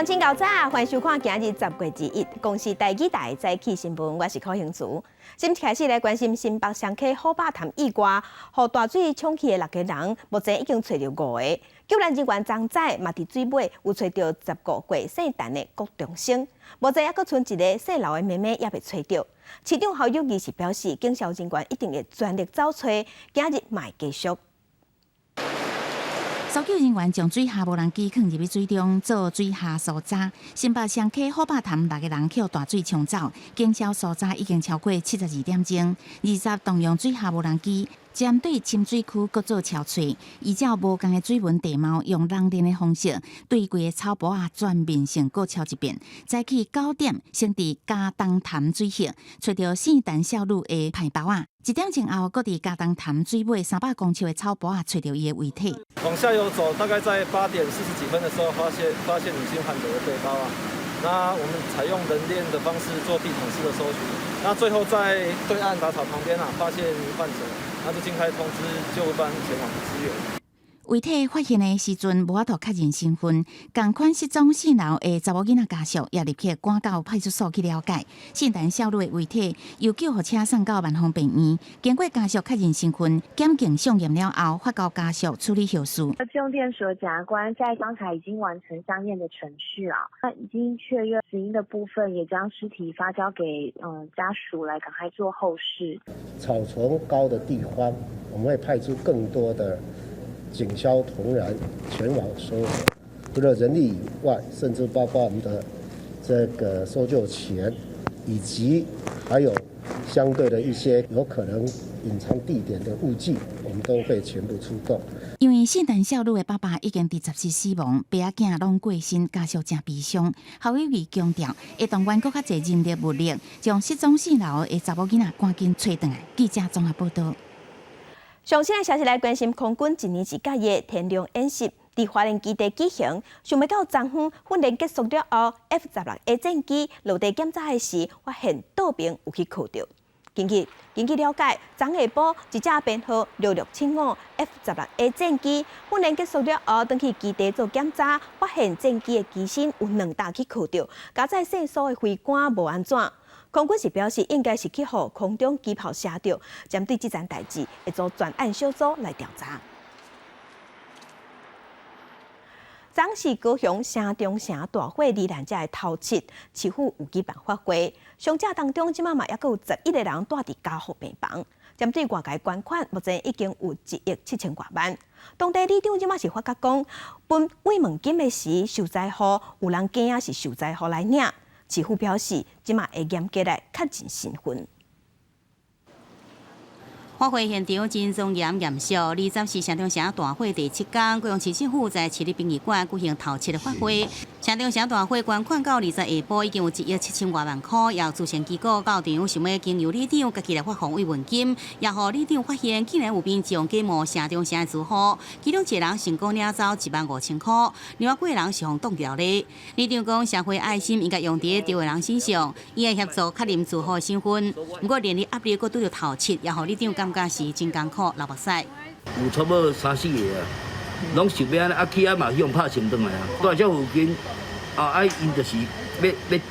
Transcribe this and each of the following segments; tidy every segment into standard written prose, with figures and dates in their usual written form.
鄉親𠢕早，歡迎收看今日10月21公視台語台早起新聞，我是柯興慈。先開始來關心新北雙溪虎霸潭意外，予大水沖去的六个人，目前已經揣著五个。救難人員昨早嘛佇水尾有揣著15歲姓陳的國中生，目前猶閣賰一个姓劉的妹妹猶未揣著。市長侯友宜是表示，警消人員一定會全力找揣，今日嘛會繼續。搜救人員將水下無人機囥入去水中做水下搜查。新北雙溪虎霸潭六个人予大水沖走，警消搜查已經超過72點鐘。20動用水下無人機針對深水區閣做搜揣，依照無仝的水文地貌，用人鏈的方式對規个草埔仔全面性閣搜一遍。早起9點，先佇嘉東潭水域揣著姓陳少女的皮包仔。1點鐘後，閣佇嘉東潭水尾300公尺的草埔仔揣著伊的遺體。往下游走，大概在8點40幾分的時候，發現女性患者的背包啊。那我們採用人鏈的方式做地毯式的搜尋。那最後在對岸雜草旁邊啊，發現患者，那就盡快通知救護班前往支援。遺體發現的時陣無法度確認身份，仝款失蹤姓劉的查某囡仔家屬也立刻趕到派出所去了解。姓陳少女的遺體由救護車送到萬芳病院，經過家屬確認身份、檢警相驗了後，發交家屬處理後事。用電所檢察官在剛才已經完成相驗的程序啊，那已經確認死因的部分，也將屍體發交給家屬來趕快做後事。草叢高的地方，我們會派出更多的警消同仁前往搜索，除了人力以外，甚至包括我們的這個搜救犬，以及還有相對的一些有可能隱藏地點的物具，我們都會全部出動。因為聖誕少女的爸爸已經佇10日死亡，爸仔囝攏過身，家屬誠悲傷。侯友宜強調，會動員閣較濟人力物力，將失蹤姓劉的查某囡仔趕緊揣轉來。記者綜合報道。上新的消息來關心，空軍一年一屆的天龍演習，佇花蓮基地舉行。想袂到昨昏訓練結束了後，F-16A 戰機落地檢查的時，發現倒爿有去扣著。根據了解，昨下晡一架編號6675 F-16A 戰機訓練結束了後，轉去基地做檢查，發現戰機的機身有兩搭去扣著，加載線索的揮桿無按怎。空軍是表示，應該是去予空中機炮射著，針對這件代誌，會組專案小組來調查。昨是高雄城中城大火罹難者的頭七，市府有舉辦法會，傷者當中這馬嘛猶閣有11個人蹛佇加護病房。針對外界捐款，目前已經有1億7千外萬。當地里長這馬是發覺講，分慰問金的時受災戶有人驚是受災戶來領。市府表示，這馬會嚴格來確認身份。法會現場真莊嚴嚴肅，20是城中城大火第七工，高雄市政府在市立殯儀館舉行頭七的法會。城中城大火捐款到20下晡已經有1億7千外萬塊，也有慈善機構到場，想欲經由里長家己來發放慰問金，也予里長發現竟然有民眾假冒城中城的住戶，其中一個人成功領走1萬5千塊，另外幾個人是予擋牢咧。里長講，社會愛心應該用佇著的人身上，伊會協助確認住戶身份。毋過連日壓力閣拄著頭七，也予里長感覺是真艱苦，流目屎。有差不多三四個啊，攏想欲按呢，啊去啊嘛去予拍穿轉來啊，蹛這附近啊啊，𪜶就是欲欲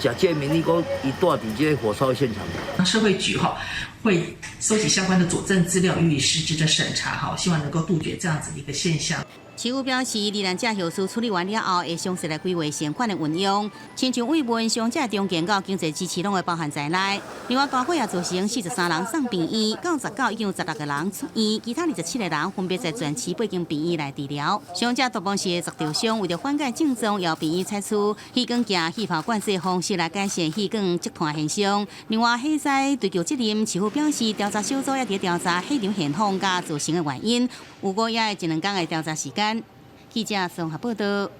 假借名義講，伊蹛佇這個火燒現場。社會局哈會收集相關的佐證資料，予以實質的審查哈，希望能夠杜絕這樣子的一個現象。市府表示，罹難者後事處理完了後，會詳細來規劃善款的運用，親像慰問傷者重建佮經濟支持攏會包含在內。另外，大火也造成43人送病院，到19已經有16個人出院，其他27個人分別在全市八間病院來治療。傷者大部分是砸著傷，為著緩解症狀，由病院採取氣管鏡、氣泡灌注方式來改善氣管積痰現象。另外，火災追究責任，市府表示調查小組也佇調查火場現況佮造成的原因，預估也會一兩工的調查時間。記者綜合報道。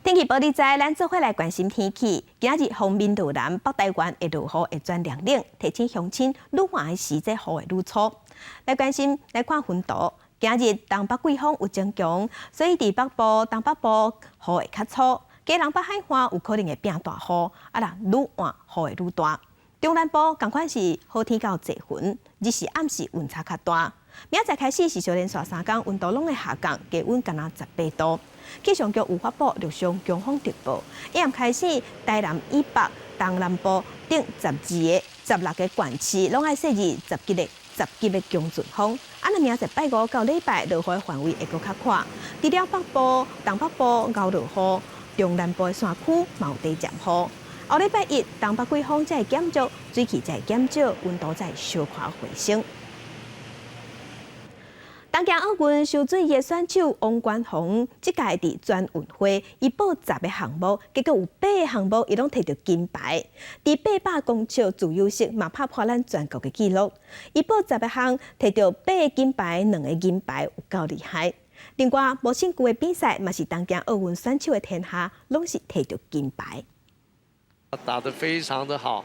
天氣報你知，咱做伙來關心天氣。今仔日鋒面落南，北台灣會落雨，會轉涼冷，提醒鄉親愈晚時這雨會愈粗。來關心來看雲圖，今日東北季風有增強，所以佇北部、東北部雨會較粗，基隆北海岸有可能會變大雨，啊若愈晚雨會愈大。中南部仝款是好天到濟雲，日時暗時溫差較大。明仔載開始是連續三工溫度攏會下降，低溫干焦18度。氣象局有發布陸上強風特報，一暗開始，台南以北、東南部等12個、16個縣市攏愛設置10級的強陣風。啊，若明仔拜五到禮拜落雨的範圍會閣較闊，除了北部、東北部𠢕落雨，中南部的山區嘛有短暫雨。後禮拜一，東北季風才會減弱，水汽才會減少，溫度才會小可回升。東京奧運游水的選手王冠宏，這屆佇全運會，伊報10個項目，結果有八個項目伊攏提著金牌。佇800公尺自由式嘛拍破咱全國的紀錄。伊報10個項，提著八個金牌，兩個銀牌，有夠厲害。另外，無身具的比賽嘛是東京奧運選手的天下，攏是提著金牌。打得非常的好。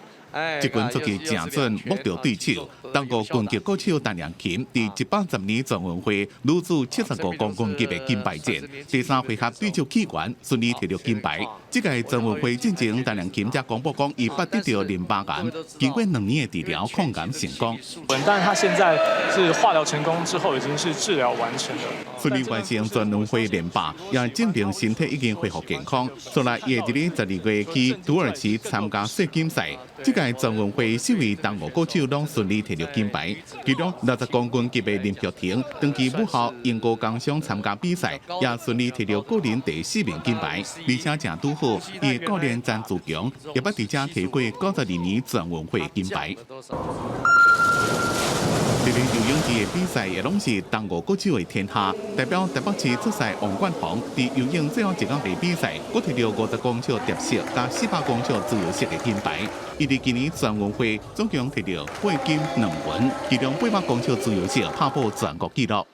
這拳出擊誠準，摸著對手。東吳拳擊國手陳良琴佇110年全運會女子75公斤級的金牌戰，第三回合對手棄權，順利提著金牌。這屆全運會進前，陳良琴才公布講，伊捌得著淋巴癌，經過2年的治療，抗癌成功。但他現在是化療成功之後，已經是治療完成了。順利完成全運會連霸，也證明身體已經恢復健康。後來，伊會佇咧12月去土耳其參加世錦賽。這屆全運會四位東吳國手攏順利提著金牌，其中60公斤級的林玉婷，長期母校鶯歌工商參加比賽，也順利提著個人第四面金牌，而且誠拄好，伊的教練詹祖強也捌佇遮提過92年全運會金牌。佇咧游泳池的比賽也攏是東吳國手的天下，代表台北市出賽王冠宏佇游泳最後一工的比賽，閣提著50公尺蝶式佮400公尺自由式的金牌。伊佇今年全運會總共提著八金兩銀，其中800公尺自由式拍破全國紀錄。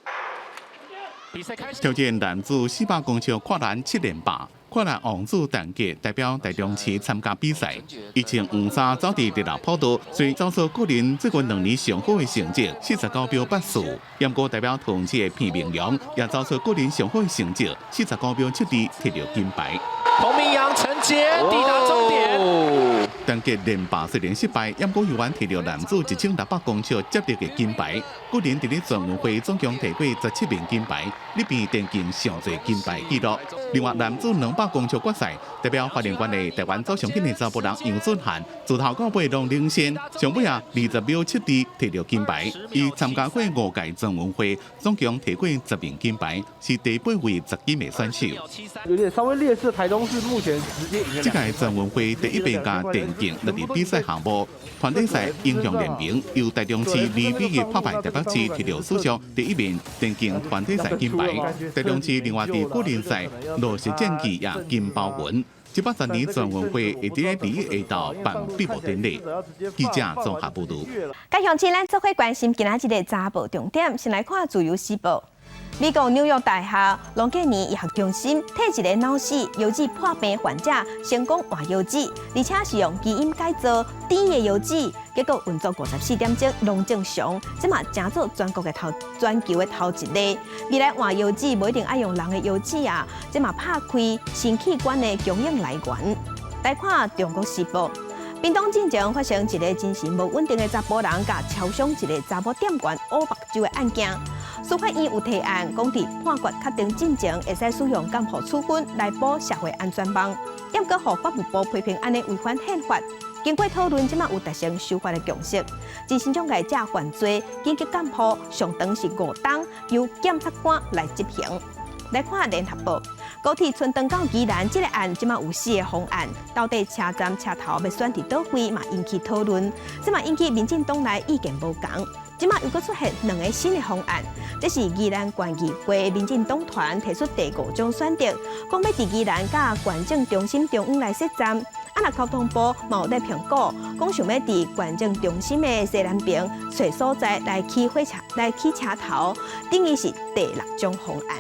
挑戰男子400公尺跨欄七連霸。跨欄王子陳傑代表台中市參加比賽，伊穿黃衫走佇第六跑道，雖走出個人最近2年上好的成績，49秒84。毋過代表桃園市的彭明陽也走出個人上好的成績，49秒72，提著金牌。彭明陽陳傑抵達終點。陳傑連霸雖然失敗，毋過猶原提著男子1600公尺接力的金牌。個人佇咧全運會總共提過17面金牌，裡邊電競上濟金牌紀錄。另外，男子200公尺決賽，代表花蓮縣的台灣走上緊的查埔人楊俊翰，自頭到尾攏領先，上尾啊20秒72提著金牌。伊參加過五屆全運會，總共提過10面金牌，是第八位十金的選手。有點稍微劣勢，台中市目前直接贏。這屆全運會第一遍共電競列入比賽項目，團體賽英雄聯盟由台中市2比1拍敗台北市，提著史上第一面電競團體賽金牌。台中市另外佇個人賽落實戰技也金包銀。110年全運會會佇咧禮一下晝辦閉幕典禮。記者綜合報導。佮鄉親咱做伙關心今仔日的早報重點，先來看自由時報。美國紐約大學龍格尼醫學中心替一個腦死腰子破病患者成功換腰子，而且是用基因改造甜的腰子，結果運作54點鐘攏正常，這嘛成做全國的頭全球的頭一例。未來換腰子無一定愛用人的腰子啊，這嘛拍開新器官的供應來源。來看中國時報。屏東進前發生一个精神無穩定的查埔人，共敲傷一个查某店員烏目睭的案件。司法院有提案，講佇判決確定進前，會使使用監護處分來補社會安全網。毋過，予法務部批評按呢違反憲法。經過討論，這馬有達成修法的共識。精神障礙者犯罪緊急監護上長是5冬，由檢察官來執行。來看聯合報，高鐵春長到宜蘭這个案，這馬有四个方案，到底車站車頭欲選佇佗位嘛引起討論，這嘛引起民進黨內意見無仝。這馬又閣出現兩个新的方案，這是宜蘭縣議會民進黨團提出第五種選擇，講欲佇宜蘭佮縣政中心中央來設站。啊，若交通部嘛有咧評估，講想欲佇縣政中心的西南邊揣所在來起火車來起車頭，等於是第六種方案。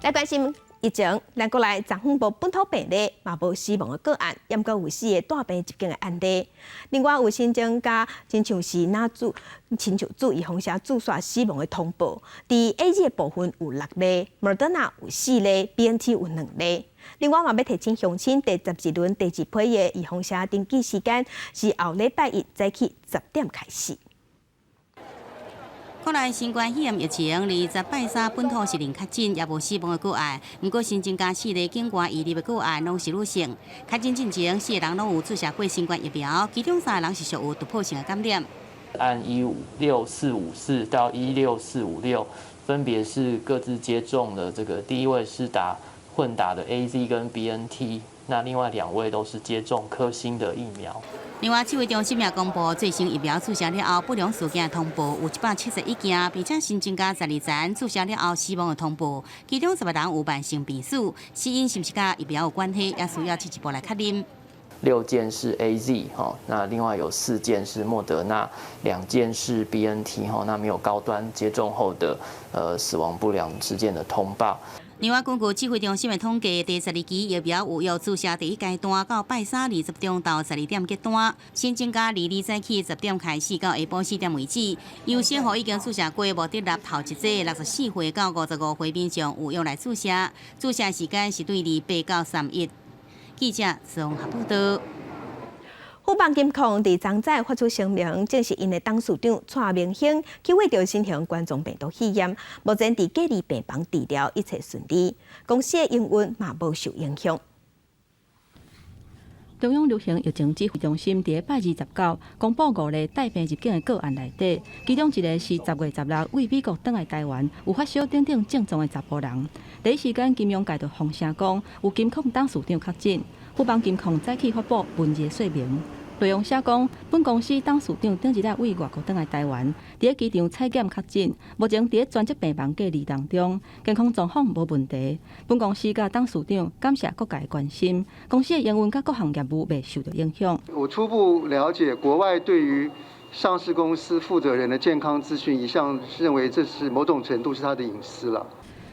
來關心疫情，咱國內昨昏無本土病例，嘛無死亡的個案，毋過有四个帶病入境的案例。另外有新增加，親像是若注，親像注預防射注射死亡的通報。佇 AZ 的部分有六例，莫德納有四例，BNT 有兩例。另外嘛，欲提醒鄉親，第12輪第二批的預防射登記時間是後禮拜一早起10點開始。國內新冠肺炎疫情20拜三本土是零確診，也無死亡的個案。毋過新增加四例境外移入的個案，攏是女性。確診進前四個人攏有注射過新冠疫苗，其中三個人是屬有突破性的感染。按156454到16456，分別是各自接種了這個第一位是打混打的 AZ 跟 BNT，那另外兩位都是接種科興的疫苗。另外，指揮中心也公布最新疫苗注射了後不良事件通報有171件，並且新增加12人注射了後死亡的通報，其中10個人有慢性病史，死因是毋是佮疫苗有關係，也需要進一步來確認。 6件是 AZ 哈，那另外有4件是莫德納，2件是 BNT 哈，那沒有高端接種後的死亡不良事件的通報。另外，根據指揮中心的統計，第12期疫苗有效注射第一階段到拜三20中晝12點結單，新增加22早起10點開始到下晡4點為止。優先予已經注射過莫德納頭一劑64歲到55歲民眾有用來注射，注射時間是對28到31。記者綜合報道。富邦金控佇昨早發出聲明，證實𪜶的董事長蔡明興去患著新型冠狀病毒肺炎，目前佇隔離病房治療，一切順利，公司的營運嘛無受影響。中央流行疫情指揮中心佇拜29公布五例帶病入境的個案內底，其中一个是10月16對美國轉來台灣有發燒等等症狀的查埔人。第一時間金融界就放聲講有金控董事長確診，富邦金控早起發布文字說明。內容寫講，本公司董事長頂日仔對外國轉來台灣，佇機場採檢確診，目前佇專責病房隔離當中，健康狀況無問題。本公司佮董事長感謝各界關心，公司的營運佮各項業務袂受著影響。我初步了解，國外對於上市公司負責人的健康資訊，一向認為這是某種程度是他的隱私了。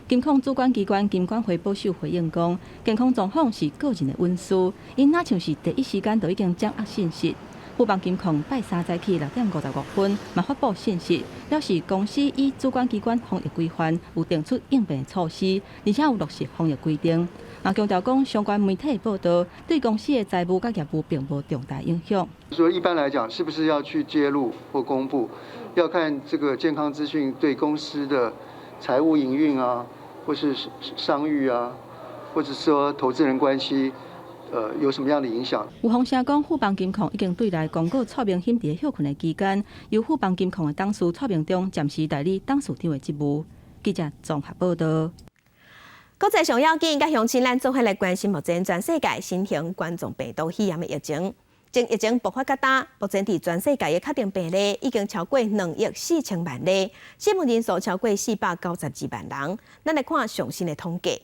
金控主管機關金管會保守回應講，健康狀況是個人的隱私，𪜶若像是第一時間就已經掌握信息。富邦金控拜三早起6點55分，嘛發布信息，表示公司依主管機關防疫規範有定出應變措施，而且有落實防疫規定。嘛強調講，相關媒體報道對公司的財務佮業務並無重大影響。說一般來講，是不是要去揭露或公布，要看這個健康資訊對公司的財務營運啊，或是商譽啊，或者說投資人關係，有什麼樣的影響？有風聲講，富邦金控已經對內公告蔡明興佇歇睏的期間，由富邦金控的董事蔡明忠暫時代理董事長的職務。記者綜合報道。國際上要緊，佮鄉親咱做伙來關心目前全世界新型冠狀病毒肺炎的疫情。從疫情爆發到今，目前佇全世界的確診病例已經超過2億4千萬例，死亡人數超過492萬人。咱來看上新的統計，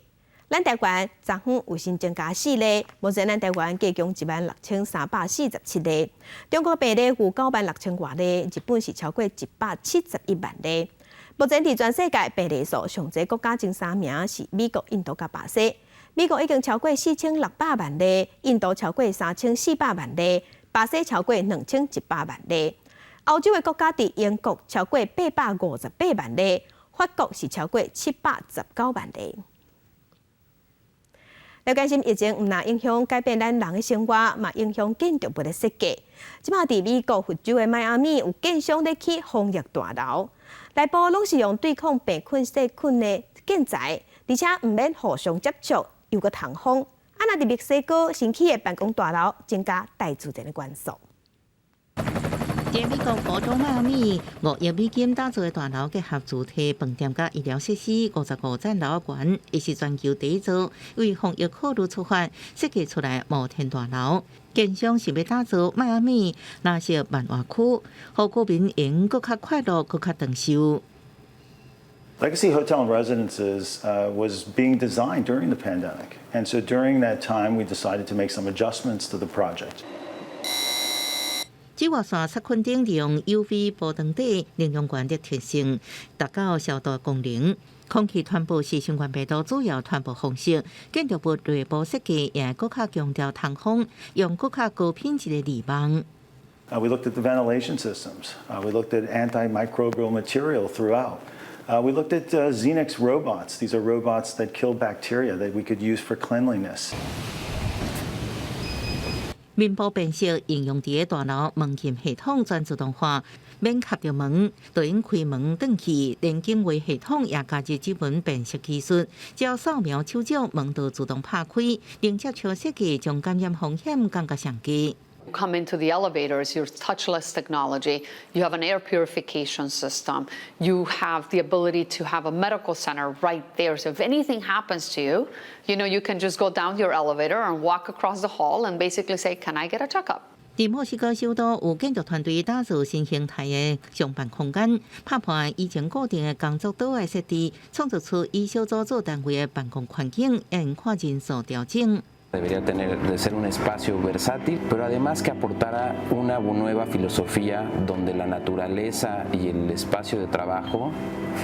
咱台灣昨昏有新增加四例，目前咱台灣計共16,347例。中國病例有9萬6千外例，日本是超過171萬例。目前佇全世界病例數上濟國家前三名是美國、印度佮巴西。美國已經超過4600萬例，印度超過3400萬例，巴西超過2100萬例。歐洲的國家佇英國超過858萬例，法國是超過719萬例。來關心疫情，毋但影響改變咱人的生活，嘛影響建築物的設計。這擺佇美國佛州的邁阿密有建商咧起防疫大樓，內部攏是用對抗病菌細菌的建材，而且毋免互相接觸，又閣通風。啊，若佇墨西哥新起的辦公大樓，增加大自然的元素。佇美國佛州邁阿密5億美金打造的大樓，結合主體飯店佮醫療設施，55層樓懸，伊是全球第一座為防疫考慮出發設計出來摩天大樓。建商是欲打造邁阿密藍色萬華區，予居民會閣較快樂、閣較長壽。 Legacy Hotel and Residences was being designed during the pandemic. And so during that time, we decided to make some adjustments to the project. 紫外線殺菌燈利用 UV 波長底能量懸的特性，達到消毒功能。空氣傳播是新冠病毒主要傳播方式。建築物內部設計也閣較強調通風，用閣較高品質的濾網。 We looked at the ventilation systems. We looked at antimicrobial material throughout. We looked at Xenix robots. These are robots that kill bacteria that we could use for cleanliness. 面部辨識應用佇大樓門禁系統全自動化，免磕著門，就用開門轉去。連警衛系統也加入指紋辨識技術，只要掃描手掌，門就自動拍開。零接觸設計將感染風險降到上低。 Come into the elevators, your touchless technology, you have an air purification system, you have the ability to have a medical center right there. So if anything happens to you, you can just go down your elevator and walk across the hall and basically say, "Can I get a checkup?" 佇墨西哥首都有建築團隊打造新形態的上班空間，拍破以前固定的工作桌的設置，創造出以小組做單位的辦公環境，會看人數調整。 Debería tener de ser un espacio versátil, pero además que aportara una nueva filosofía donde la naturaleza y el espacio de trabajo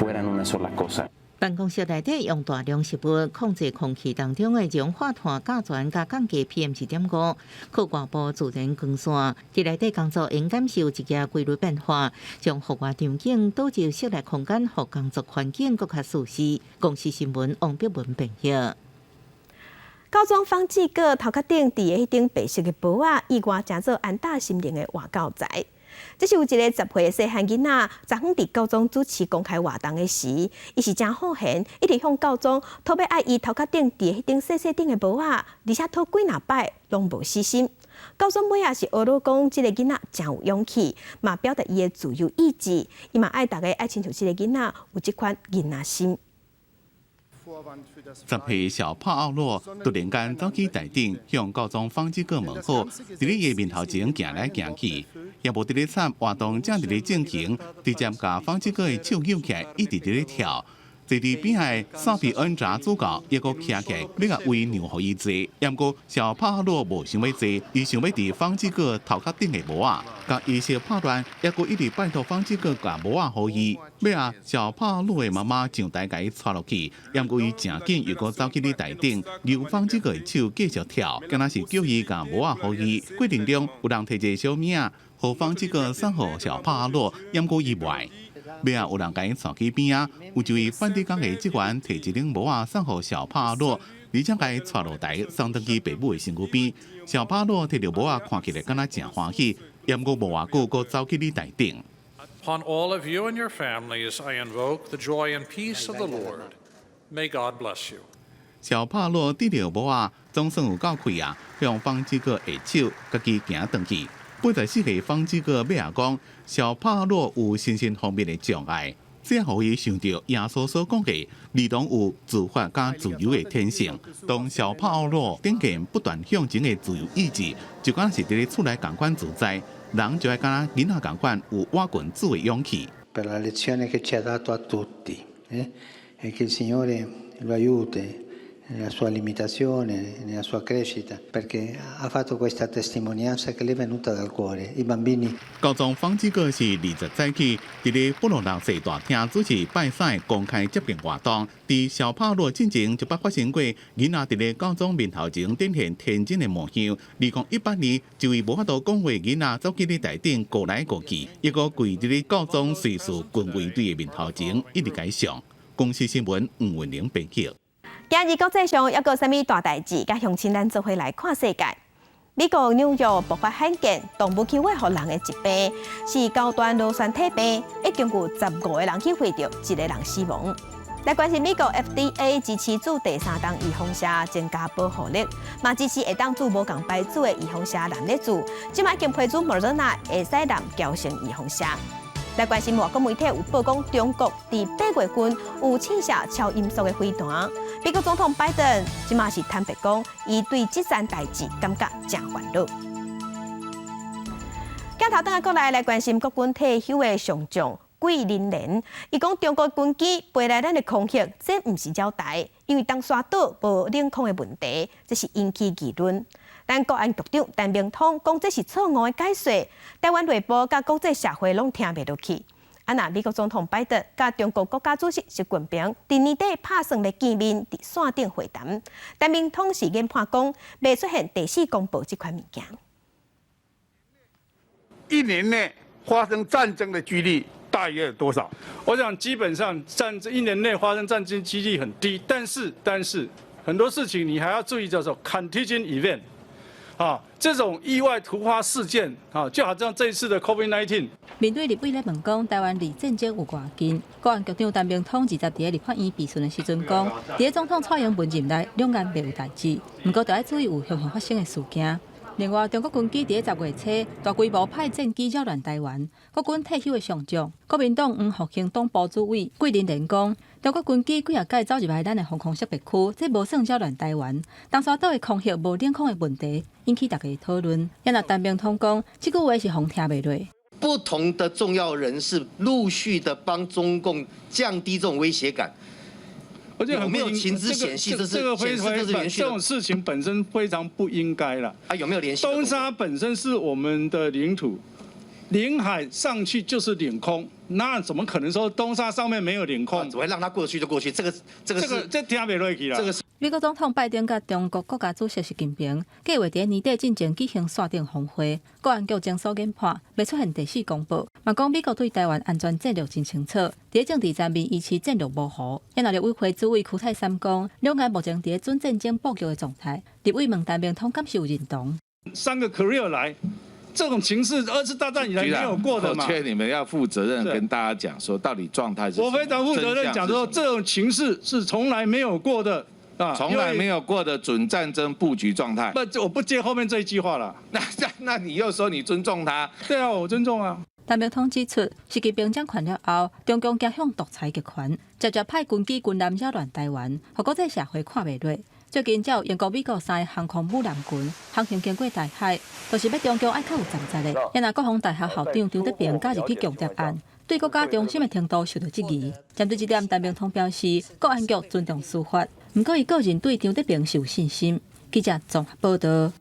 fueran una sola cosa. 辦公室內底用大量植物控制空氣當中的二氧化碳、甲醛佮降低 PM 2.5，靠外部自然光線。佇內底工作會感受一個規律變化，將戶外場景導入室內空間，予工作環境閣較舒適。公視新聞王碧文編譯。教宗方濟各頭殼頂戴的彼頂白色的帽仔，意外成做安踏心靈的活教材。這是有一个10歲的細漢囡仔，昨昏佇教宗主持公開活動的時，伊是誠好閒，一直向教宗討欲愛伊頭殼頂戴彼頂細細頂的帽仔，而且討幾若擺攏無死心。教宗尾仔是呵咾講，這个囡仔誠有勇氣，嘛表達伊的自由意志，伊嘛愛逐家愛親像這个囡仔有這款囡仔心。 10歲小帕奧洛突然間走去台頂，向教宗方濟各問好，佇咧伊面頭前行來行去，也無佇咧插活動正佇咧進行，直接共方濟各的手搝起來，一直佇咧跳。坐佇邊仔薩皮恩扎主教抑閣徛起來，欲共位讓予伊坐，毋過小帕洛無想欲坐，伊想欲佇方濟各頭殼頂的帽仔，共儀式拍亂，抑閣一直拜託方濟各共帽仔予伊。尾仔小帕洛的媽媽上台共伊帶落去，毋過伊誠緊又閣走去咧台頂，搝方濟各的手繼續跳，敢若是叫伊共帽仔予伊。過程中有人提一個小物仔，予方濟各送予小帕洛，毋過伊袂愛。尾仔有人共伊帶去邊仔，有一位梵蒂岡的職員提一頂帽仔送予小帕洛，而且共伊帶落台送轉去爸母的身軀邊。小帕洛提著帽仔看起來敢若誠歡喜，毋過無偌久，閣走去咧台頂。 Upon all of you and your families, I invoke the joy and peace of the Lord. May God bless you. 小帕洛提著帽仔，總算有夠氣啊，向方濟各下手，家己行轉去。84歲方濟各尾仔講，小帕洛有身心方面的障礙，這予伊想著耶穌所講的，兒童有自發佮自由的天性。當小帕洛展現不斷向前的自由意志，就敢若是佇咧厝內仝款自在，人就愛敢若囡仔仝款有倚近主的勇氣。 Per la lezione che ci ha dato a tutti, e che il Signore lo aiuti nella sua limitazione, nella sua crescita, perché ha fatto questa testimonianza che le è venuta dal cuore. I bambini 教宗方濟各是20早起，佇咧保祿六世大廳主持拜三公開接見活動。佇小帕洛進前就捌發生過囡仔佇咧教宗面頭前展現天真的模樣。2018年，一位無法度講話囡仔走去咧台頂過來過去，抑閣跪佇咧教宗瑞士軍衛隊的面頭前，一直共相。公視新聞吳文玲編輯。今日國際上猶閣有啥物大代誌？佮鄉親咱做伙來看世界。美國紐約爆發罕見動物去餵予人的疾病，是高端螺旋體病，已經有15個人去血著，一個人死亡。來關心美國 FDA 支持注第三針預防射，增加保護力，嘛支持會當注無仝牌子的預防射濫咧注，這擺已經批准莫德納會使濫嬌生預防射。來關心外國媒體有報講，中國佇8月份有試射超音速的飛彈。美國總統拜登這馬是坦白講，伊對這件代誌感覺誠煩惱。鏡頭轉來國內來關心國軍退休的上將桂林蓮，伊講中國軍機飛來咱的空域，這毋是擾台，因為東沙島無領空的問題，這是引起議論。咱國安局長陳明通講這是錯誤的解說，台灣內部佮國際社會攏聽袂落去。啊，若美國總統拜登佮中國國家主席習近平佇年底拍算欲見面，佇線頂會談。陳明通是研判講，袂出現第四公報這款物件。一年內發生戰爭的幾率大約有多少？我想基本上戰爭一年內發生戰爭幾率很低，但是很多事情你還要注意叫做 contingent event。啊，這種意外突發事件啊，就好像這一次的 COVID-19。面對立委咧問講，台灣離戰爭有偌近？國安局長陳明通20佇咧立法院備詢的時陣講，佇咧總統蔡英文任內，兩岸袂有代誌，毋過著愛注意有雄雄發生的事件。另外，中國軍機佇咧10月初大規模派戰機擾亂台灣，國軍退休的上將、國民黨黃復興黨部主委桂林蓮講，中國軍機幾仔擺走入來咱的防空識別區，這無算擾亂台灣。東沙島的空域無領空的問題，引起大家討論。也若陳明通講，這句話是予人聽袂落。不同的重要人士陸續的幫中共降低這種威脅感。而且有沒有情資顯示這是這個顯示這是連續這種事情本身非常不應該了。啊，有沒有聯繫？東沙本身是我們的領土，領海上去就是領空，那怎麼可能說東沙上面沒有領空？怎麼會讓它過去就過去？這個是這聽袂落去啦。這個是美國總統拜登佮中國國家主席習近平計劃佇年底進前舉行線頂峰會，國安局偵搜研判，欲出現第四公報，嘛講美國對台灣安全戰略真清楚，佇政治層面維持戰略模糊。也若立委會主委邱太三講，兩岸目前佇準戰爭布局的狀態，立委問陳明通敢是有認同？三個 Korea 來，這種情勢二次大戰以來沒有過的嘛。我勸你們要負責任，跟大家講說到底狀態是。我非常負責任講說，這種情勢是從來沒有過的。從來沒有過的準戰爭布局狀態。不，我不接後面這一句話了。那你又說你尊重他？對啊，我尊重啊。陳明通指出，習近平掌權了後，中共走向獨裁極權，直接派軍機軍艦擾亂台灣，予國際社會看袂落。最近才有英國、美國三个航空母艦群航行經過台海，就是欲中共愛較有站在的。也若國防大學校長張德平加入去共諜案，對國家忠心的程度受到質疑。針對這點，陳明通表示，國安局尊重司法。毋過，伊個人對張德平是有信心。記者綜合報道。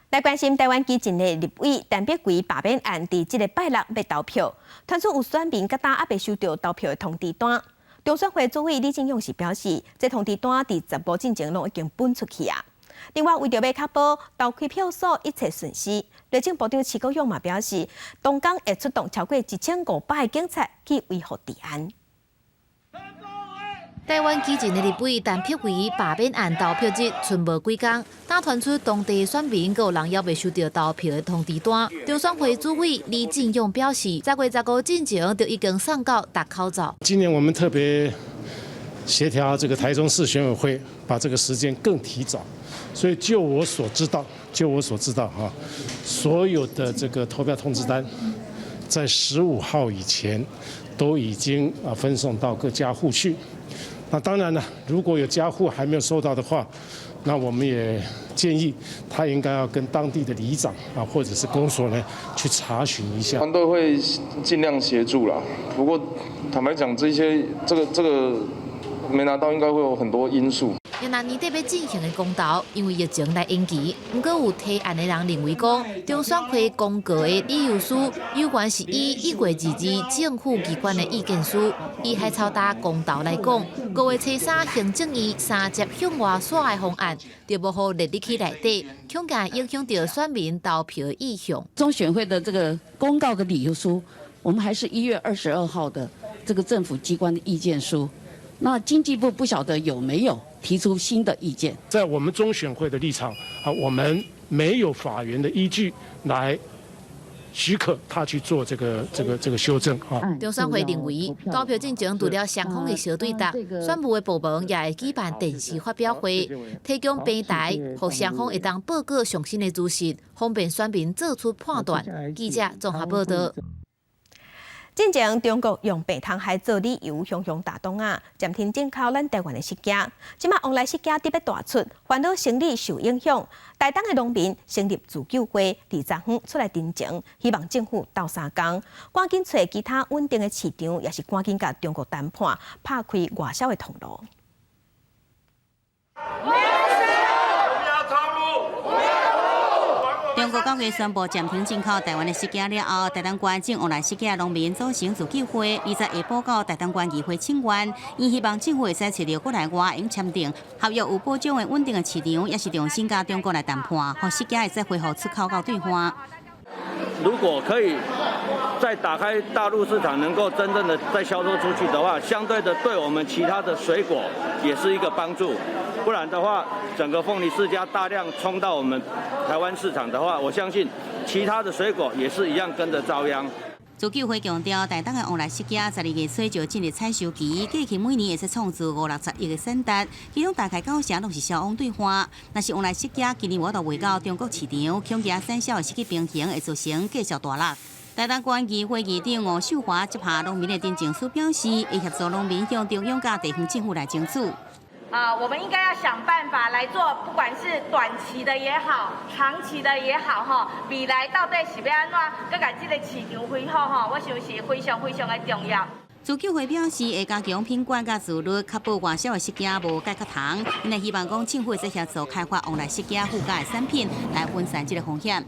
來關心台灣基進的立委陳碧桂罷免案，佇這个拜六欲投票，傳出有選民佮今猶未收著投票的通知單。中選會主委李進勇是表示，這通知單佇15進前攏已經分出去啊。另外，為著欲確保投開票所一切順利，內政部長徐國勇嘛表示，當工會出動超過1500个警察去維護治安。台灣基進的立委陳碧桂罷免案投票日，賰無幾工，今傳出當地選民閣有人猶未收著投票的通知單。中選會主委李進勇表示，10月15進前就已經送到逐口罩。今年我們特別協調這個台中市選委會，把這個時間更提早。所以就我所知道，就我所知道哈，所有的這個投票通知單，在15號以前都已經啊分送到各家戶去。那當然了，如果有家戶還沒有收到的話，那我們也建議他應該要跟當地的里長啊，或者是公所呢去查詢一下。團隊會盡量協助啦，不過坦白講，這些這個沒拿到，應該會有很多因素。若年底欲進行的公投，因為疫情來延期，毋過有提案的人認為講，中選會公告的理由書，有關是以1月22政府機關的意見書。以海草礁公投來講，5月初3行政院三接向外煞的方案，就無予列入去內底，恐驚影響著選民投票的意向。中選會的這個公告的理由書，我們還是1月22號的這個政府機關的意見書。那經濟部不曉得有沒有提出新的意見？在我們中選會的立場啊，我們沒有法源的依據來許可他去做這個修正啊。中選會認為，投票進前除了雙方的相對答，選務的部門也會舉辦電視發表會，提供平台，予雙方會當報告上新的資訊，方便選民做出判斷。記者綜合報道。進前中國用白通海做理由，雄雄打擋仔，暫停進口咱台灣的釋迦。這馬旺來釋迦得欲大出，煩惱生理受影響。台東的農民成立自救會，佇昨昏出來陳情，希望政府鬥相共，趕緊揣其他穩定的市場，抑是趕緊佮中國談判，拍開外銷的通路。中國9月宣布暫停進口台灣的釋迦了後，台東縣種旺來釋迦農民組成自救會，20下晡到台東縣議會請願，𪜶希望政府會使揣著國內外會用簽訂合約有保障的穩定的市場，抑是重新佮中國來談判，予釋迦會使恢復出口到對岸。如果可以再打開大陸市場，能夠真正的再銷售出去的話，相對的對我們其他的水果也是一個幫助。不然的話，整個鳳梨釋迦大量衝到我們台灣市場的話，我相信其他的水果也是一樣跟着遭殃。自救會強調，台東的旺來釋迦12月初就進入採收期，過去每年會使創造五六十億的產值，其中大概九成攏是銷往對岸。若是旺來釋迦今年無法度賣到中國市場，恐驚產銷會失去平衡，會造成價數大落。台東縣議會議長吳秀華接下農民的陳情書，表示會協助農民向中央佮地方政府來爭取。啊，我們應該要想辦法來做，不管是短期的也好，長期的也好，哈，未來到底是欲按怎，閣共這個市場恢復，吼，我想是非常非常的重要。自救會表示，會加強品管佮自律，確保外銷的釋迦無蓋較糖。𪜶也希望講政府會協助開發旺來釋迦附加的產品，來分散這個風險。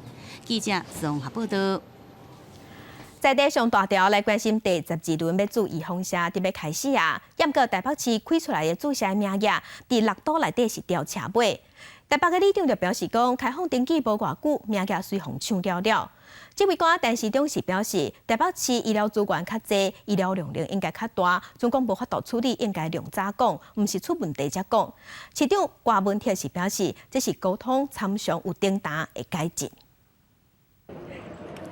記者綜合報道。在地上大條來關心第12輪欲注預防射著欲開始啊！毋過台北市開出來的注射名額，佇六都內底是吊車尾。台北的里長就表示講，開放登記無偌久，名額隨予搶了了。指揮官陳時中是表示，台北市醫療資源較濟，醫療量能應該較大，總講無法度處理，應該量早講，毋是出問題才講。市長郭文鐵是表示，這是溝通參詳有頂擔會改進。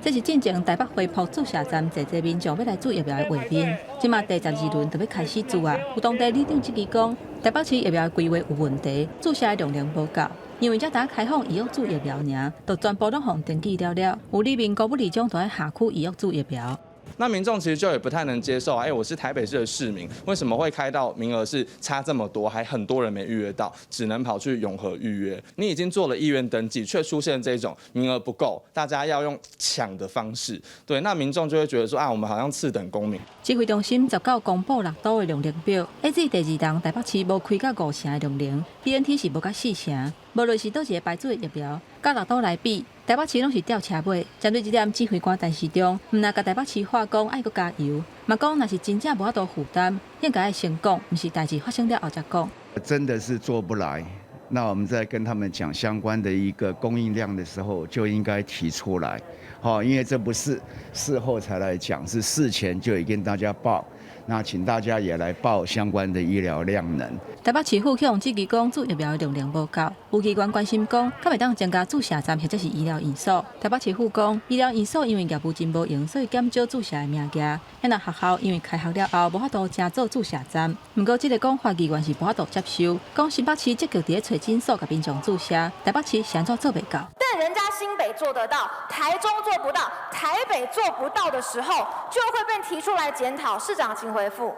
這是進前台北花圃注射站濟濟民眾欲來注疫苗的畫面。這馬第12輪就欲開始注啊！有當地里長質疑講，台北市疫苗規劃有問題，注射的量能無夠，因為才拄開放預約注疫苗爾，就全部攏予登記了了。有里民高不里長都喺下區預約注疫苗。那民眾其實就也不太能接受啊！哎，我是台北市的市民，為什麼會開到名額是差這麼多，還很多人沒預約到，只能跑去永和預約？你已經做了意願登記，卻出現這種名額不夠，大家要用搶的方式，對，那民眾就會覺得說啊，我們好像次等公民。指揮中心19公布六都的量能表，AZ 第二筒台北市無開到五成的量能，BNT 是無到四成，無論是佗一個牌子的疫苗，佮六都來比，台北市攏是吊車尾。針對這點，指揮官陳時中毋但共台北市話講愛閣加油，嘛講若是真正無法度負擔，應該愛先講，毋是代誌發生了後才講。真的是做不來，那我們在跟他們講相關的一個供應量的時候，就應該提出來，好，因為這不是事後才來講，是事前就已經跟大家報。那請大家也來報相關的醫療量能。台北市府去予質疑講注疫苗的量能無夠，有議員關心講，敢會當增加注射站或者是醫療院所。台北市府講，醫療院所因為業務真無閒，所以減少注射的名額。若學校因為開學了後無法度增做注射站，毋過這個講法議員是無法度接受。講新北市積極佇咧揣診所共民眾注射，台北市是按怎做袂到？但人家新北做得到，台中做不到，台北做不到的時候，就會被提出來檢討。市長，請回覆。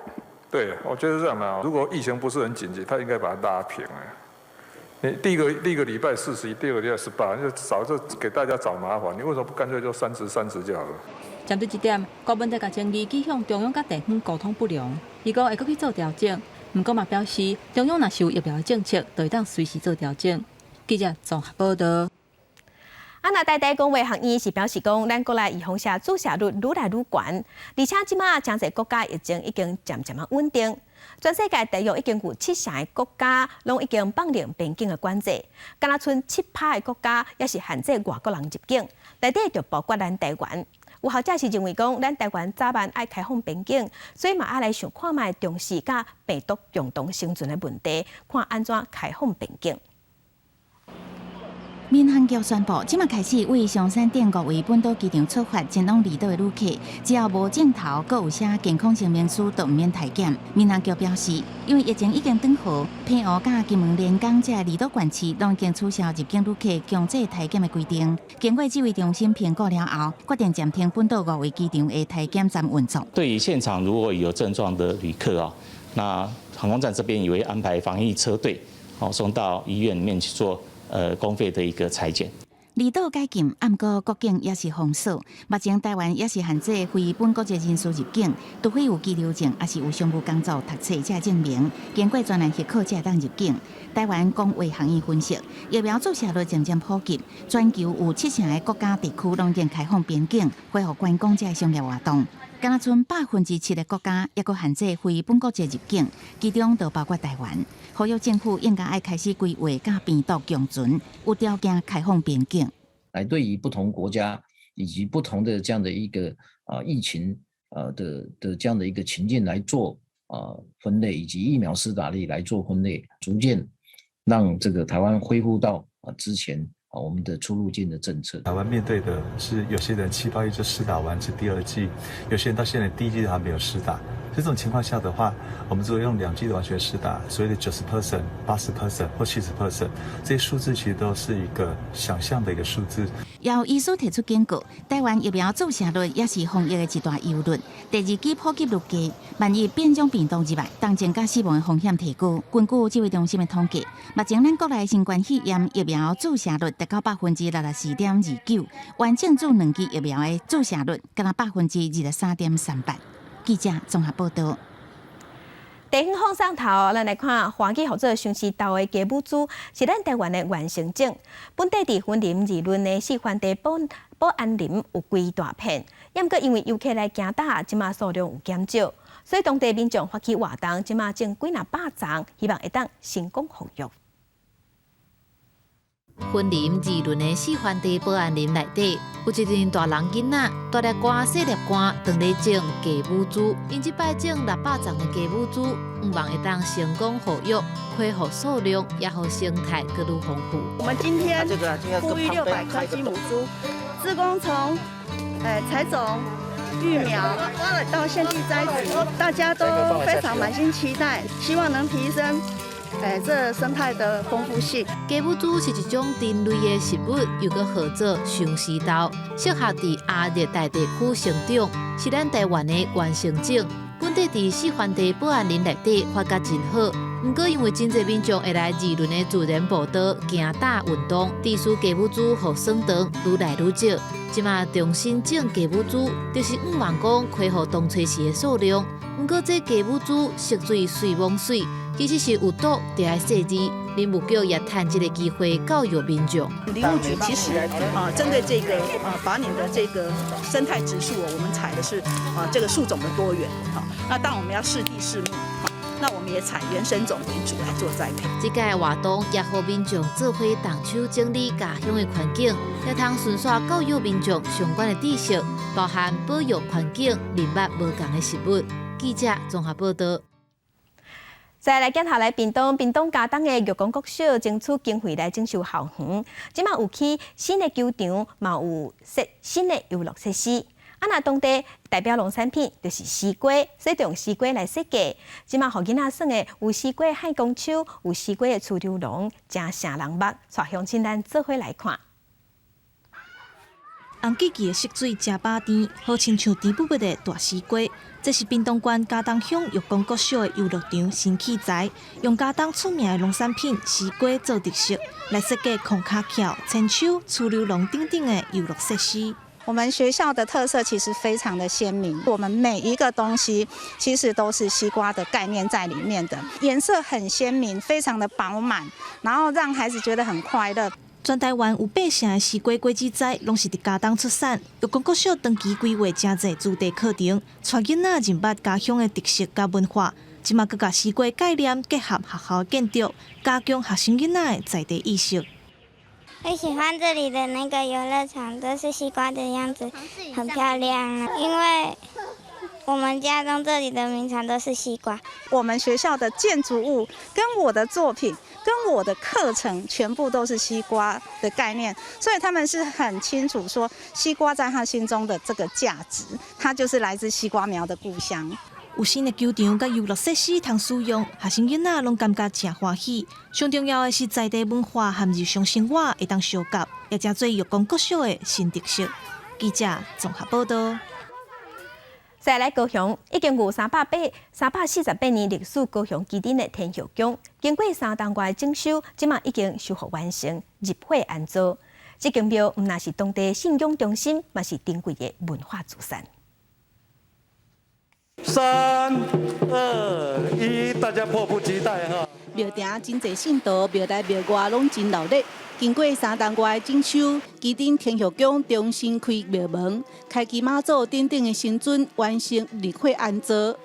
對，我覺得是這樣的。如果疫情不是很緊急，他應該把它拉平。你第一個禮拜41，第二個禮拜18，就找就給大家找麻煩。你為什麼不乾脆就30、30就好了？針對這點，郭文哲共爭議指向中央佮地方溝通不良，伊講會閣去做調整。毋過嘛表示，中央若是有疫苗的政策，就會當隨時做調整。記者綜合報道。啊，那台大公衛學院是表示講，咱國內預防射注射率愈來愈懸，而且這馬誠濟國家疫情已經漸漸仔穩定，全世界大約已經有七成的國家攏已經放寬邊境的管制，敢若賰7%的國家猶是限制外國人入境，內底就包括咱台灣。有學者是認為講，咱台灣早晚愛開放邊境，所以嘛愛來想看覓重視佮病毒共同生存的問題，看按怎開放邊境。民航局宣布，這馬開始對松山鎮五位本島機場出發前往離島的旅客，只要無症頭，閣有寫健康證明書，都毋免體檢。民航局表示，因為疫情已經轉好，澎湖佮金門連江這離島縣市攏已經取消入境旅客強制體檢的規定。經過指揮中心評估了後，決定暫停本島五位機場的體檢站運作。對於現場如果有症狀的旅客啊，那航空站這邊也會安排防疫車隊，哦送到醫院裡面去做公費的一個採檢。離島解禁，毋過國境猶是封鎖。目前台灣猶是限制非本國籍人士入境，除非有居留證，抑是有商務工作、讀冊這證明，經過專案許可才會當入境。台灣公衛學院分析，疫苗注射率漸漸普及，全球有七成的國家地區攏已經開放邊境，恢復觀光這商業活動。敢若賰7%的國家猶閣限制非本國籍入境，其中就包括台灣。呼籲政府應該愛開始規劃佮病毒共存，有條件開放邊境。來對於不同國家以及不同的這樣的一個啊疫情的這樣的一個情境來做啊分類，以及疫苗施打率來做分類，逐漸讓這個台灣恢復到啊之前啊我們的出入境的政策。台灣面對的是有些人7、8月就施打完是第二劑，有些人到現在第一劑都還沒有施打。這種情況下的話，我們如果用兩劑的完全施打，所謂的90%、80%或70%，這些數字其實都是一個想象的一個數字。有醫師提出警告，台灣疫苗注射率也是防疫的一大憂慮。第二劑普及率低，萬一變種病毒入來，重症佮死亡的風險提高。根據指揮中心的統計，目前咱國內新冠肺炎疫苗注射率達到64.29%，完整注兩劑疫苗的注射率敢若23.38%。記者綜合報道。地方放送頭，咱來看歡喜號做相思豆的雞母豬，是咱台灣的原生種。本地佇雲林二崙的示範地保保安林有規大片，毋過因為遊客來行搭，這馬數量有減少，所以當地民眾發起活動，這馬種幾若百叢，希望會當成功復育。雲林二崙的示範地保安林內底，有一陣大人囡仔，大粒瓜、細粒瓜，當咧種雞母豬。𪜶這擺種600叢的雞母豬，向望會當成功復育，恢復數量，也予生態閣愈豐富。我們今天復育600顆雞母豬，志工從採種、育苗到現地栽植，大家都非常滿心期待，希望能提升這生態的豐富性。雞母豬是一種珍類的食物，又閣號做相思豆，適合佇亞熱帶地區生長，是咱台灣的原生種。本地佇示範地保安林內底發育真好，毋過因為真濟民眾會來二崙的自然步道行踏運動，致使雞母豬予損斷愈來愈少。這馬重新種雞母豬，就是向望講恢復當初時的數量。毋過這雞母豬食水水罔水，其實是有毒，著愛細緻。林務局也趁這個機會教育民眾。林務局其實啊，針對這個啊，把你的這個生態質素，我們採的是啊這個樹種的多元。好，那當我們要適地適木，那我們也採原生種為主來做栽培。這屆活動也予民眾做伙動手整理家鄉的環境，也通順紲教育民眾相關的知識，包含保育環境、認捌無仝的植物。記者綜合報道。再來鏡頭來屏東，屏東佳冬的玉岡國小爭取經費來整修校園，這馬有起新的球場，嘛有設新的遊樂設施。啊，若當地代表農產品就是西瓜，所以就用西瓜來設計。這馬予囡仔耍的有西瓜海公手，有西瓜的趨溜龍，誠爍人目，帶鄉親咱做伙來看。紅記記的色水誠飽甜，好親像甜不不的大西瓜。這是屏東縣佳冬鄉玉岡國小的遊樂場新器材，用佳冬出名的農產品西瓜做特色，來設計空跤蹺、千秋、趨溜龍等等的遊樂設施。我們學校的特色其實非常的鮮明，我們每一個東西其實都是西瓜的概念在裡面的，顏色很鮮明，非常的飽滿，然後讓孩子覺得很快樂。全台灣有8成的西瓜果子栽攏是佇佳冬出產。玉岡國小長期規劃誠濟主題課程，帶囡仔認捌家鄉的特色佮文化。這馬閣共西瓜概念結合學校建築，加強學生囡仔的在地意識。我喜歡這裡的那個遊樂場，都是西瓜的樣子，很漂亮。因為我們佳冬這裡的名產都是西瓜。我們學校的建築物跟我的作品，跟我的課程全部都是西瓜的概念，所以他們是很清楚說西瓜在他心中的這個價值，它就是來自西瓜苗的故鄉。有新的球場佮遊樂設施通使用，學生囡仔攏感覺誠歡喜。上重要的是在地文化和日常生活會當相結，也成做玉岡國小的新特色。記者綜合報道。再來高雄，已經有348年歷史，高雄旗津的天后宮，經過3冬外的整修，這馬已經修復完成，入伙安座。這間廟毋但是當地信仰中心，嘛是珍貴的文化資產。 3、2、1，大家迫不及待哈！廟埕真濟信徒，廟內廟外攏真鬧熱。經過3冬外的整修，旗津天后宮重新開廟門，開啟媽祖等等的神尊完成入伙安座。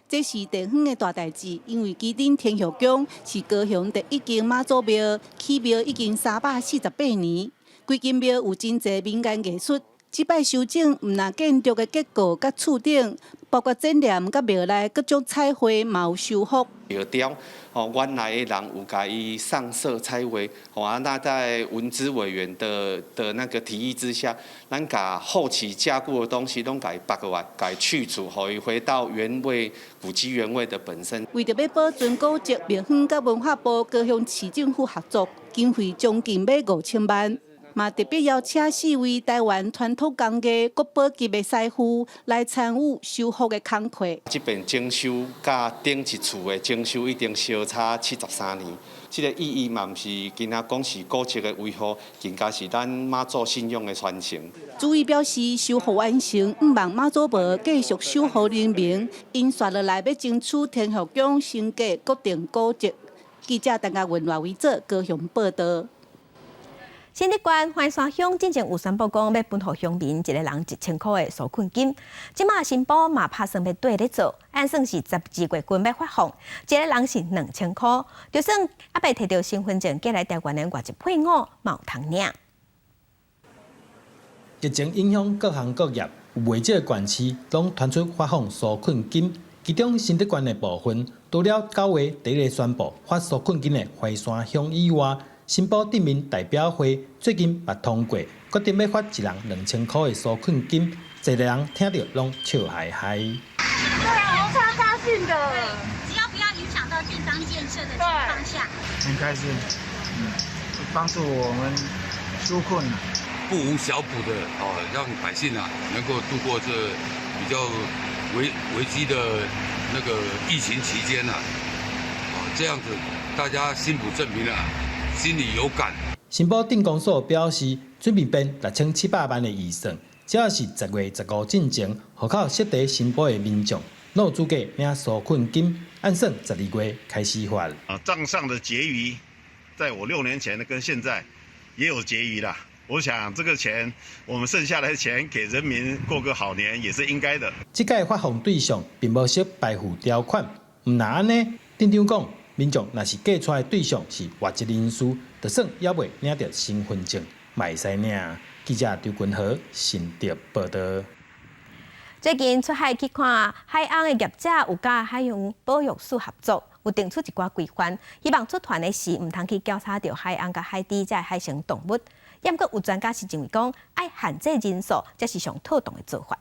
這是地方的大代誌，因為旗津天后宮是高雄第一間媽祖廟，起廟已經348年。規間廟有真濟民間藝術，這擺修整毋但建築的結構佮柱頂，包括展簾佮廟內各種彩繪嘛有修復。廟雕哦，原來的人有共伊上色彩繪，吼啊，那在文資委員的那個提議之下，咱共後期加固的東西攏共伊拔過來，共伊去除，予伊回到原位古蹟原位的本身。為著欲保存古蹟，廟方佮文化部、高雄市政府合作，經費將近欲5000萬。嘛特別邀請四位台灣傳統工藝國寶級的師傅來參與修復的工課。這邊整修佮頂一次的整修已經相差73年，這個意義嘛毋是干焦講是古蹟的維護，更加是咱媽祖信仰的傳承。主委表示，修復完成，向望媽祖廟繼續守護人民，𪜶紲落來欲爭取天后宮升格國定古蹟。記者陳家文、賴維哲高雄報道。新竹縣歡山鄉進前有宣布講，欲分予鄉民一個人1000箍的紓困金。這馬新埔嘛拍算欲綴咧做，按算是12月份欲發放，一個人是2000箍，就算猶未提著身份證過來台灣的外籍配偶，嘛有通領。疫情影響各行各業，有袂少縣市攏傳出發放紓困金，其中新竹縣的部分，除了9月第一个宣布發紓困金的歡山鄉以外，新埔鎮民代表會最近嘛通過，決定欲發一人2000箍的紓困金，濟人聽著攏笑嗨嗨。對啊，我超高興的。只要不要影響到地方建設的情況下。很開心，幫助我們紓困。不無小補的哦，讓百姓啊能夠度過這比較危機的那個疫情期間啊，哦，這樣子大家新埔鎮民啊。心裡有感。新埔鎮公所表示，準備編6700萬的預算，只要是10月15進前，戶口設佇新埔的民眾，攏有資格領紓困金，按算12月開始發。啊，帳上的結餘，在我6年前的跟現在也有結餘啦。我想這個錢，我們剩下來的錢給人民過個好年也是應該的。這屆發放對象並無設排富條款，毋但按呢，鎮長講。民眾若是嫁娶的對象是外籍人士，就算猶未領著身份證，嘛會使領。記者張君和新竹報道。最近出海去看海鰪的業者有佮海洋保育署合作，有定出一寡規範，希望出團的時毋通去攪吵著海鰪佮海豬這海生動物。毋過有專家是認為講，愛限制人數，才是上妥當的做法。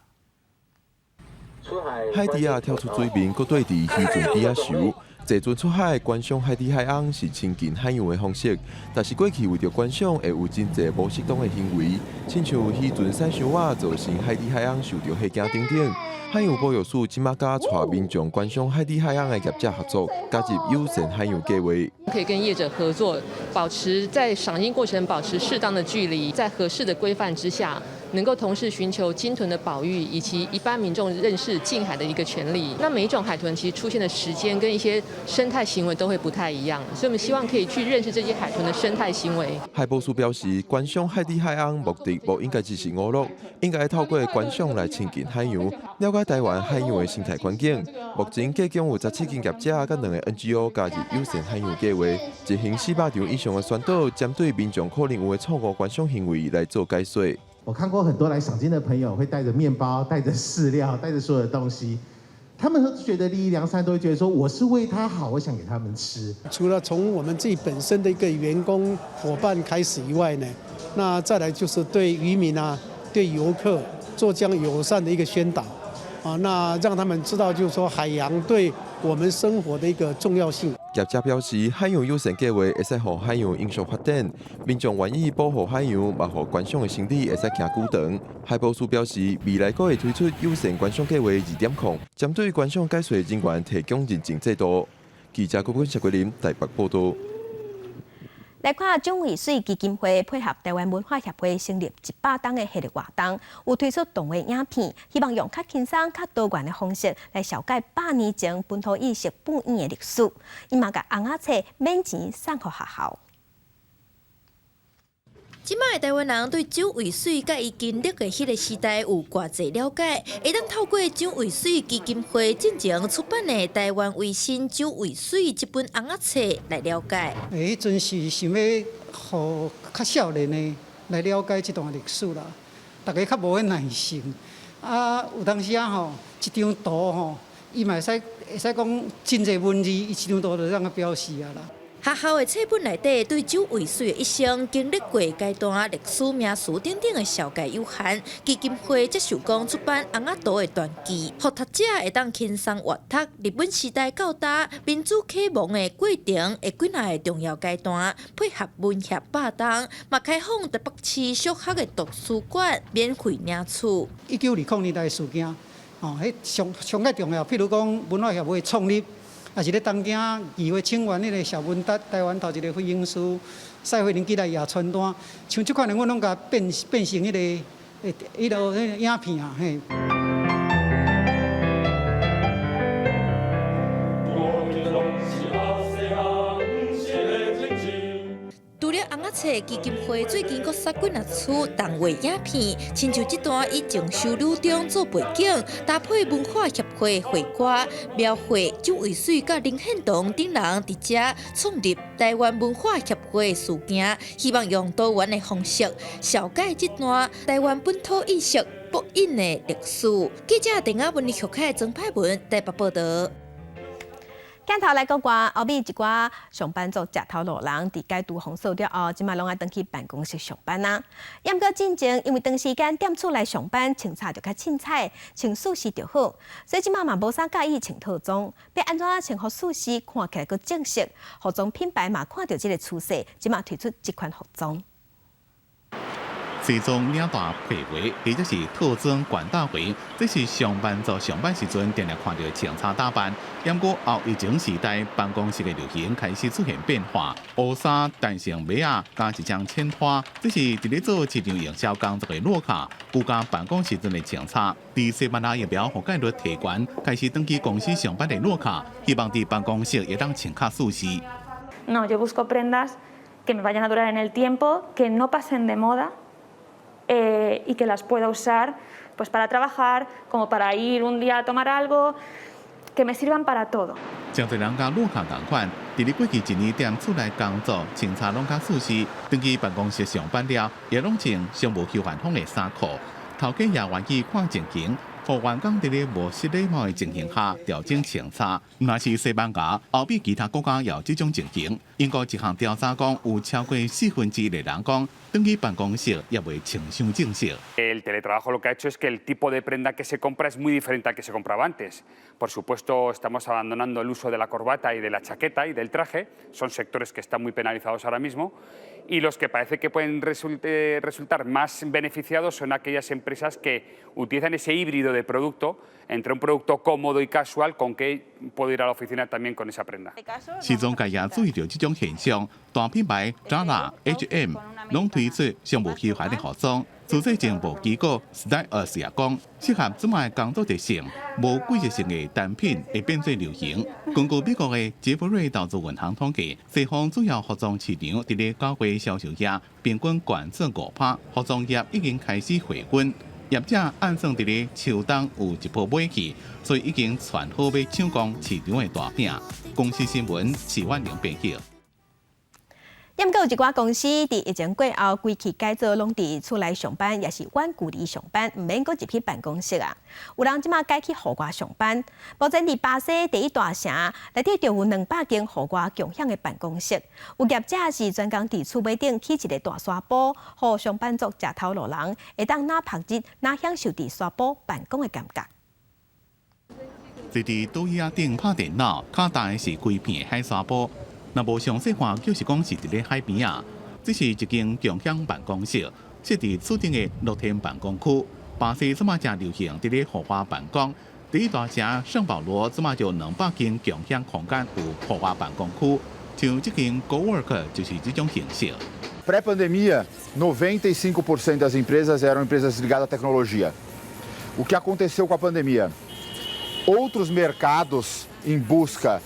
海豬仔跳出水面，閣綴佇漁船底仔游。坐船出海觀賞海豬海鰪是親近海洋的方式，但是過去為著觀賞會有真濟無適當的行為，親像漁船駛傷倚造成海豬海鰪受著嚇驚等等。海洋保育署這馬佮帶民眾觀賞海豬海鰪的業者合作，加入友善海洋計畫。可以跟業者合作，保持在賞鯨過程保持適當的距離，在合適的規範之下，能夠同時尋求鯨豚的保育以及一般民眾認識近海的一個權利。那每一種海豚其實出現的時間跟一些生態行為都會不太一樣，所以我們希望可以去認識這些海豚的生態行為。海保署表示，觀賞海豬海鰪目的無應該只是娛樂，應該透過觀賞來親近海洋，了解台灣海洋的生態環境。目前計共有17間業者佮兩個 NGO 加入友善海洋計畫，執行400場以上的宣導，針對民眾可能有的錯誤觀賞行為來做解說。我看過很多來賞鯨的朋友會帶着麵包、帶着飼料、帶着所有的東西，他們都覺得立意良善，都會覺得說我是為他好，我想給他們吃。除了從我們自己本身的一個員工夥伴開始以外呢，那再來就是對漁民啊、對遊客做這樣友善的一個宣導，啊，那讓他們知道就是說海洋對我們生活的一個重要性。業者表示，海洋友善計畫會使予海洋永續發展，民眾願意保護海洋，嘛予觀賞的生意會使行久長。海保署表示，未來閣會推出友善觀賞計畫2.0，針對觀賞解說人員提供認證制度。記者郭君、謝桂林台北報道。來看蔣渭水基金會配合台灣文化協會成立100冬的系列活動，有推出動畫影片，希望用較輕鬆、較多元的方式來紹介100年前本土意識布藝的歷史。伊嘛共尪仔冊免錢送予學校。這擺的台灣人對蔣渭水佮伊經歷的彼个時代有偌濟了解，會當透過蔣渭水基金會進前出版的《台灣維新蔣渭水》這本尪仔冊來了解。彼陣是想欲予較少年的來了解這段歷史啦。大家較無彼耐性。啊，有當時啊吼，一張圖吼，伊嘛會使會使講真濟文字，伊一張圖就按呢表示啊啦。學校的冊本內底對蔣渭水的一生經歷過階段、歷史名詞等等的紹介有限，基金會則想講出版尪仔圖的傳記，予讀者會當輕鬆閱讀日本時代到今民主啟蒙的過程的幾若个重要階段，配合文協百東，嘛開放台北市小學的圖書館免費領取。1920年代的事件，哦，彼上上蓋重要，譬如講文化協會創立。也是咧東京議會請願彼个謝文達，台灣頭一个飛行師，賽飛輪機來掖傳單，像這款的，阮攏共變變成彼个彼落彼个影片啊，嘿。除了尪仔冊基金會最近閣殺幾若出動畫影片，親像這段以鄭收女中做背景，搭配文化協會會歌，描繪蔣渭水佮林獻堂等人佇遮創立台灣文化協會的事件，希望用多元的方式，紹介這段台灣本土意識烙印的歷史。記者鄧亞文、李玉凱、曾派文台北報導。鏡頭來講寡，歐美一寡上班族食頭路人，佇解除封鎖了後，這馬攏愛轉去辦公室上班啊。毋過進前因為長時間踮厝內上班，穿衫就較凊彩，穿舒適就好。所以這馬嘛無啥佮意穿套裝，欲按怎穿予舒適，看起來閣正式。服裝品牌嘛看著這个趨勢，這馬推出這款服裝。西裝領帶皮鞋，或者是套裝懸大鞋，這是上班族上班時陣定定看著穿插打扮。毋過後疫情時代，辦公室的流行開始出現變化，烏衫、彈性襪仔加一張淺拖，這是佇咧做市場營銷工作的洛卡，居家辦公時陣的穿插。佇西班牙疫苗覆蓋率提懸，開始轉去公司上班的洛卡，希望佇辦公室會當穿較舒適。 No, yo busco prendas que me vayan a durar en el tiempo, que no pasen de moda. Y que las pueda usar pues para trabajar, como para ir un día a tomar algo, que me sirvan para todo。真濟人佮洛卡仝款，佇咧過去一年踮厝內工作，穿衫攏較舒適，轉去辦公室上班了，也攏穿上無休閒風的衫褲。頭家也願意看情形，予員工佇咧無失禮貌的情形下調整穿衫。毋但是西班牙、歐美其他國家也有這種情形。英國一項調查講，有超過1/4的人講，轉去辦公室猶未穿傷正式。 El teletrabajo lo que ha hecho es que el tipo de prenda que se compra es muy diferente al que se compraba antes. Por supuesto, estamos abandonando el uso de la corbata y de la chaqueta y del traje. Son sectores que están muy penalizados ahora mismo. Y los que parece que pueden resultar más beneficiados son aquellas empresas que utilizan ese híbrido de producto entre un producto cómodo y casual con que puedo ir a la oficina también con esa prenda. 時裝界也注意著這種現象，大品牌 Zara、H&M 攏推出上無休閒的服裝。自製情報機構 Stylus 也講，適合這馬工作特性、無季節性的單品會變做流行。根據美國的傑弗瑞投資銀行統計，西方主要服裝市場佇咧九月銷售額平均懸漲5%，服裝業已經開始回溫。業者按算佇咧秋冬有一波買氣，所以已經傳好欲搶攻市場的大餅。公視新聞徐婉玲編輯。毋過有一寡公司佇疫情過後，規氣改造，攏佇厝內上班，抑是遠距離上班，毋免閣入去辦公室啊。有人這馬改去戶外上班。目前佇巴西第一大城內底就有200間戶外共享的辦公室。有業者是專工佇厝尾頂起一个大沙埔，予上班族、食頭路人會當若曝日，若享受佇沙埔辦公的感覺。坐佇桌椅仔頂拍電腦，跤踏的是規片的海沙埔。若無詳細看，就是講是佇咧海邊仔。這是一間共享辦公室，設佇厝頂的露天辦公區。巴西這馬誠流行佇咧戶外辦公，第一大城聖保羅這馬就200間共享空間有戶外辦公區，像這間 GoWork 就是這種形式。 Pré-pandemia, 95% das empresas eram empresas ligadas à tecnologia. O que aconteceu com a pandemia? Outros mercados em busca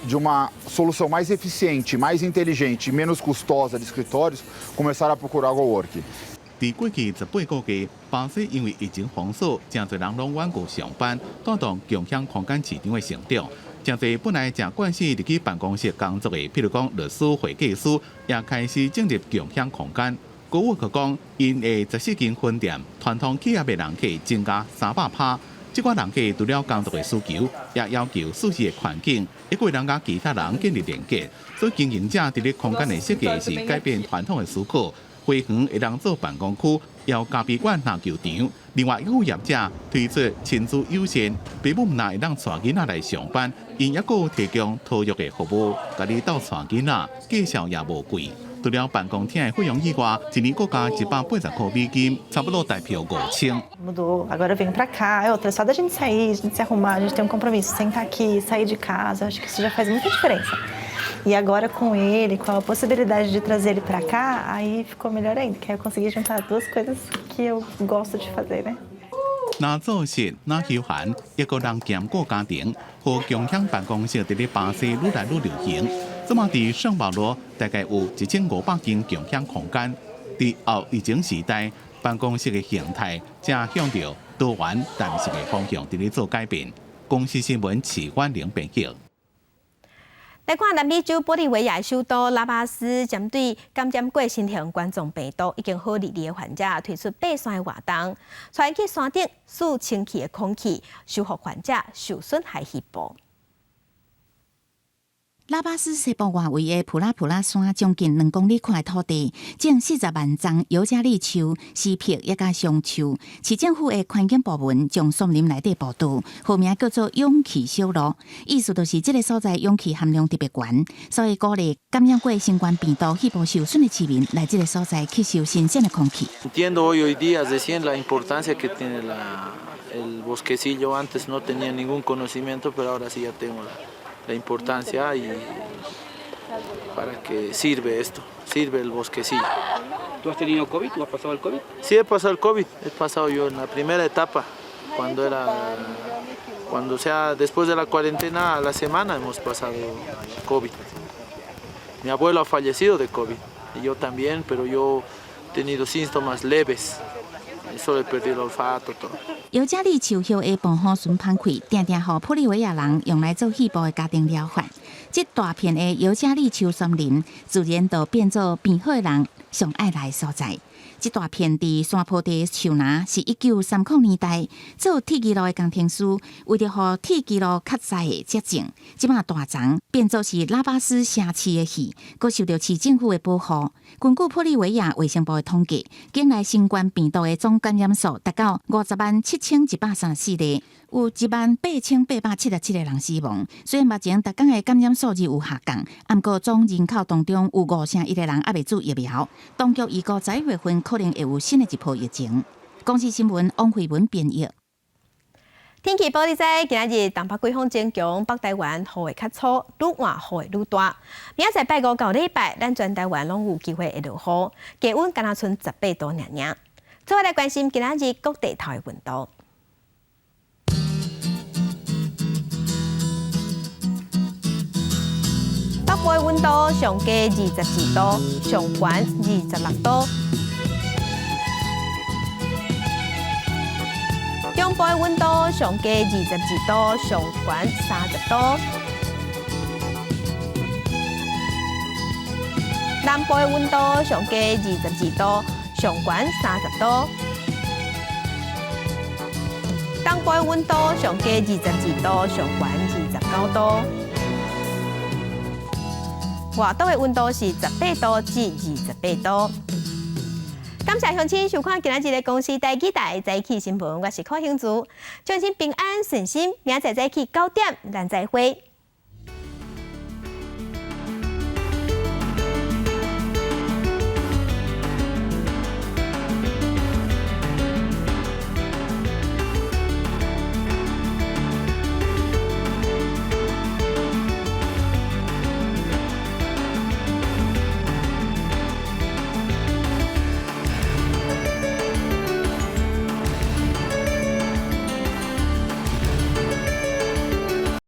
de uma solução mais eficiente, mais inteligente e menos custosa de escritórios começaram a procurar o GoWork. 佇過去18個月，巴西因為疫情封鎖，誠濟人攏遠距上班，帶動共享空間市場的成長。誠濟本來誠慣勢入去辦公室工作的，譬如講律師、會計師，也開始進入共享空間。高沃克講，𪜶的14間分店傳統企業的人客增加300%。這寡人客除了工作的需求，也要求舒適的環境，抑閣會當佮其他人建立連結。所以經營者佇咧空間的設計是改變傳統的思考，花園會當做辦公區，有咖啡館、籃球場。另外，有業者推出親子友善，父母毋但會當帶囡仔來上班，𪜶抑閣有提供托育的服務，共你鬥帶囡仔，價數也無貴。除了辦公廳的費用以外，一年閣加180塊美金，差不多台票5000。 Mudou, agora eu venho pra cá. E outra, só da gente sair, a gente se arrumar, a gente tem um compromisso, sentar aqui, sair de casa, acho que isso já faz muita diferença. E agora com ele, com a possibilidade de trazer ele pra cá, aí ficou melhor ainda, que aí eu consegui juntar duas coisas que eu gosto de fazer, né? 若做事，若休閒，一個人兼顧家庭，予共享辦公室佇咧巴西愈來愈流行。這馬佇聖保羅大概有1500間共享空間。佇後疫情時代，辦公室的形態正向著多元彈性的方向佇咧做改變。公視新聞徐婉玲編譯。來看南美洲玻利維亞首都拉巴斯，針對感染過新型冠狀病毒已經好離離的患者，推出爬山的活動，帶去山頂吸清氣的空氣，修復患者受損害細胞。拉巴斯西部外圍的普拉普拉山，將近2公里寬的土地，種40萬叢尤加利樹、絲柏抑佮松樹。市政府的環境部門將樹林內底步道，號名叫做勇氣小路，意思就是這个所在氧氣含量特別懸，所以鼓勵感染過新冠病毒肺部受損的市民來這个所在吸收新鮮的空氣。 Entiendo hoy día recién la importancia que tiene el bosquecillo. Antes no tenía ningún conocimiento, pero ahora sí ya tengo la importancia y para qué sirve esto, sirve el bosquecillo. ¿Tú has tenido COVID? ¿Tú has pasado el COVID? Sí, he pasado el COVID. He pasado yo en la primera etapa, cuando sea después de la cuarentena a la semana hemos pasado COVID. Mi abuelo ha fallecido de COVID y yo también, pero yo he tenido síntomas leves. Solo he perdido el olfato, todo. 尤加利樹葉的薄荷醇芳氣，定定予玻利維亞人用來做肺部的家庭療法。這大片的尤加利樹森林，自然就變做病好的人上愛來的所在。這大片佇山坡地的樹林，是1930年代做鐵支路的工程師，為著予鐵支路較載會才種，這馬大叢變做是拉巴斯城市的肺，閣受著市政府的保護。根據玻利維亞衛生部的統計，境內新冠病毒的總感染數達到507,134例，有18,877個人死亡。雖然目前逐工的感染數字有下降，毋過總人口當中有5成1個人猶未注疫苗。當局預估11月份可能會有新的一波疫情。公視新聞王慧文編譯。天氣報你知，今仔日東北季風增強，北台灣雨會較粗，愈晚雨會愈大。明仔載拜五到禮拜，咱全台灣攏有機會會落雨，低溫敢若賰18度爾爾。最後來關心今仔日各地頭的溫度。北部的溫度上低22度，上懸26度。中部的溫度上低22度，上懸30度。南部的溫度上低22度，上懸30度。東部的溫度上低22度，上懸29度。外島的溫度是18度至28度。感謝鄉親收看今仔日的公視台語台早起新聞，我是柯興竹，祝您平安順心，明仔載早起9點，咱再會。